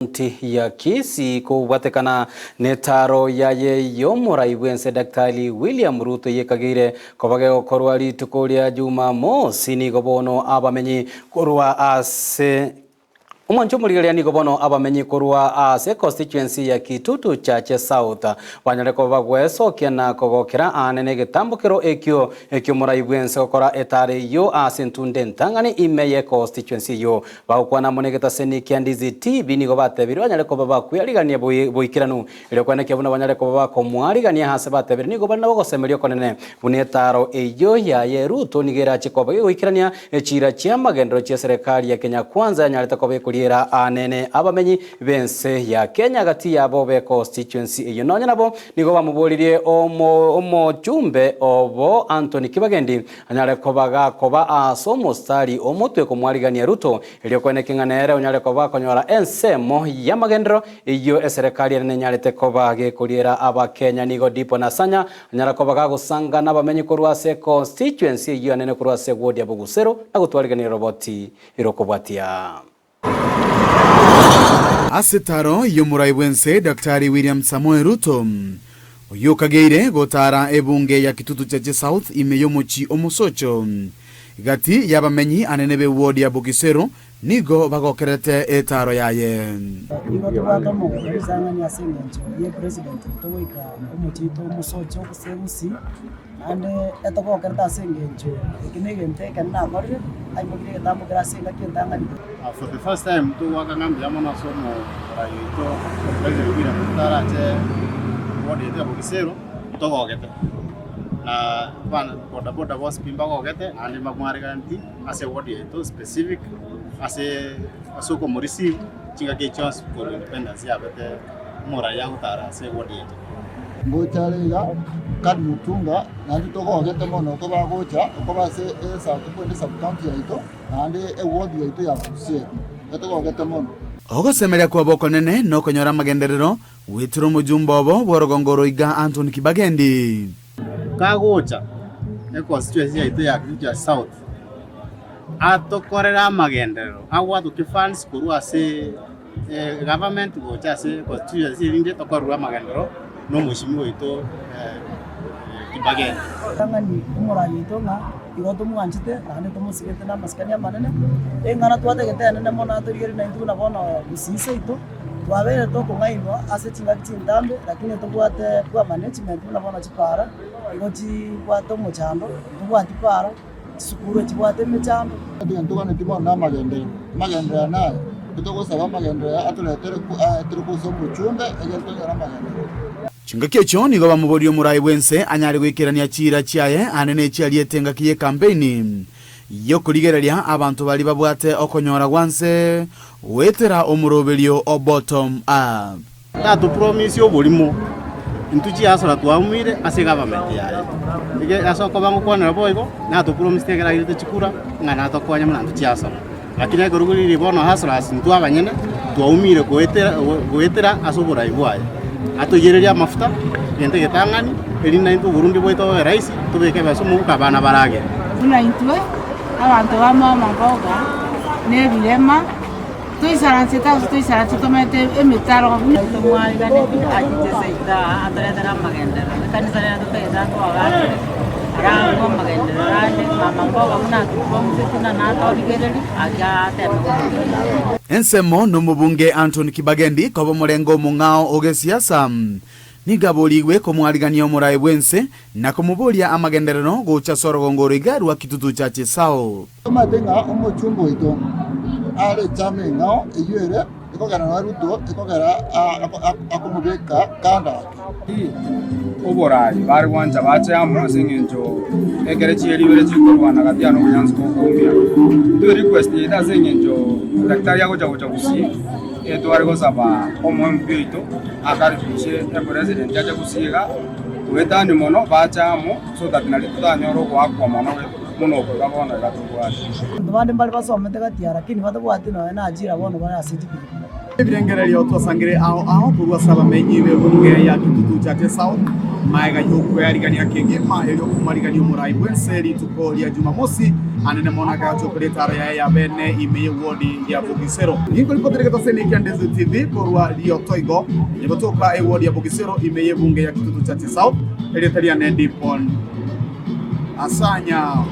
Ekaunti ya Kisii kobwatekana netaro yaye y'omorai bw'ense Daktari William Ruto eyekageire koba gegokorwa rituko ria Jumamosi nigo bono abamenyi korwa ase Omwancho omorigereria nigo bono abamenyi korwa ase econstituency ya Kitutu Chache South banyare koba bagwesokia na kogokera aane negetambokero ekio ekiomorai bw'ense gokora etaro eyio ase entunde entang'ani ime y'econstituency eyio. Bagokwana amo negetaseni kia Ndizi TV nigo batebire banyare koba bakwearigania boikeranu, erio kwenekia buna banyare koba bakomoarigania aase batebire nigo bare nogosemeria okonene buna etaaro eyio yaye Ruto nigo erache koba gegoikerania chiira chi'amagenderero chi'eserekari ya Kenya Kwanza yanyarete koba ekoriera aanene abamenyi b'ense ya Kenya gati yabo be constituency eyio. Nonya nabo nigo bamoboririe omochumbe obo Anthony Kibagendi Anyare koba gakoba aase omositari omotwe komwarigania Ruto, erio kweneki ng'a nere onyare koba akonyora ensemo y'amagenderero eyio eserekari ere nenyarete koba gekoriera Abakenya. Nigo Dipo Nasanya anyara koba gagosanga nabamenyi korwa ase econstituency eyio anene korwa ase eward ya Bogusero na gotwarigania roboti rokobwatia. Ase taro y'omorai bw'ense Daktari William Samoei Ruto, oyio okageire gotaara ebunge ya Kitutu Chache South ime y'omochie o Mosocho, gati y'abamenyi anene b'eward ya Bokisero nigo bagokerete etaro yaye. Nigo tobwate omogoko risang'ani ase engencho ye president oito goika omochie oito o Mosocho gose Gusii. Naende etogokerete ase engencho eke negento ekenene akorire, aimokirie egetambo kere ase engaki entang'ani. For the first time togoaka ng'a mbuya mono ase omorai oito President William Ruto arache ward yaito ya Bogisero ntogogete na abana boda boda bonsi pi mbagogete naende mbamwareganeti ase ward yaito specific ase ase okomoreceive chingaki echi chionsi korwa independence yabete omorai agotara ase ward yaito. Ngocha are iga, Kadi Mutunga, naende togogete mono kobagocha okoba ase esaku kwende sub-county yaito naende eward yaito ya Busia etogogete mono. Ogosemeria kwabo okonene nokonyora amagenderero, goetera omojumbe obo bw'orogongo oro iga Anthony Kibagendi. Kagocha econstituency yaito ya Kitutu South atokorere amagenderero agwatoke funds korwa ase Government gocha ase constituency erinde tokorerwe amagenderero na omweshimiwa oito Kibagendi. Ritang'ani omorai oito ng'a igo tomwanchete naende tomosigete na amasikani amanene, eng'ana twatagete enene mono atorigererie naintwe buna bono gusii seito, twabeire tokong'ainwa ase chingaki chintambe lakini tobwate poor management buna bono chipara igo chibwate omochando, ntobwati para. Chisukuru echibwate emechando. Egento toganetie bono namagenderero, amagenderero aya naye, titogosaba amagenderero aya atoretere aetere ase omochumbe egere tonyore amagenderero. Chingaki echio nigo bamoborie omorai bw'ense anyare goikerania chiira chiaye aane ne chiariete engaki y'ekampeini y'okorigereria abanto baria babwate okonyora gwa nse goetera omoroberio o bottom up. Tatopromise oborimo, intwe chiasara twaumeire ase egovernment yaye. Ege ase okoba ngokwanera boigo, natopromisete ekero airete chikura, ng'a natokonye buna intwe chiasara. Lakini ekero riria bono hustlers intwe abanyene, twaumeire goetera goetera ase oborai bwaye. Atoiyererie amafuta, egento egetang'ani, erinde naintwe oborundi bwaito bobe rahisi, tobeke ebesa omobuko abana baragere. Buna intwe abanto ba mama mboga na ebirema. Toisaransete ase toisaranse tomente emetaro buna. Tomwariganeti achiche seito aa atoretere amagenderero, ekanisa rero totagete atoagachere, arangwe amagenderero ande, mama mboga buna atopromiseti na natorigereria, aria ateme gototoria. Ensemo nomobunge Anthony Kibagendi koba omorengo omong'ao o gesiasa. Nigo aborigwe komwarigania omorae bw'ense na komoboria amagenderero gocha ase orogongo oro iga rwa Kitutu Church South. Tomanyete ng'a omochumba oito are echama eng'ao eyio ere ekogera na Ruto ekogera akomobeka kando ake. Oboraai bare gwancha bache amo ase eng'encho ekere chieribere chikorwana gati yane obonyansi bokoumia. Intwe request yaito ase eng'encho daktari agocha gocha Gusii, etware gosaba omo MP oito akaribishe epresident ache Gusii iga, goetania mono bache amo so that nario totanyore ogoakwa mono. Buna okoiga bono iga tobwate. Abanto bande mbare basomete gati aa lakini batabwati nonya na ajira bono bare ase chipikipiki. Ebirengererio twasangire ao ao korwa ase abamenyi b'ebunge ya Kitutu Chache South, magega y'okwearigania kegima erio komoarigania omorai bw'ense rituko ria Jumamosi, anene mono akagacha okora etaaro yaye ya bene ime y'ewodi ya Bogisero. Ninkoripotera egetoseni kia Ndezu TV korwa Riotoigo, egotoka ewodi ya Bogisero ime y'ebunge ya Kitutu Chache South, erieta riane Dipon Asanya.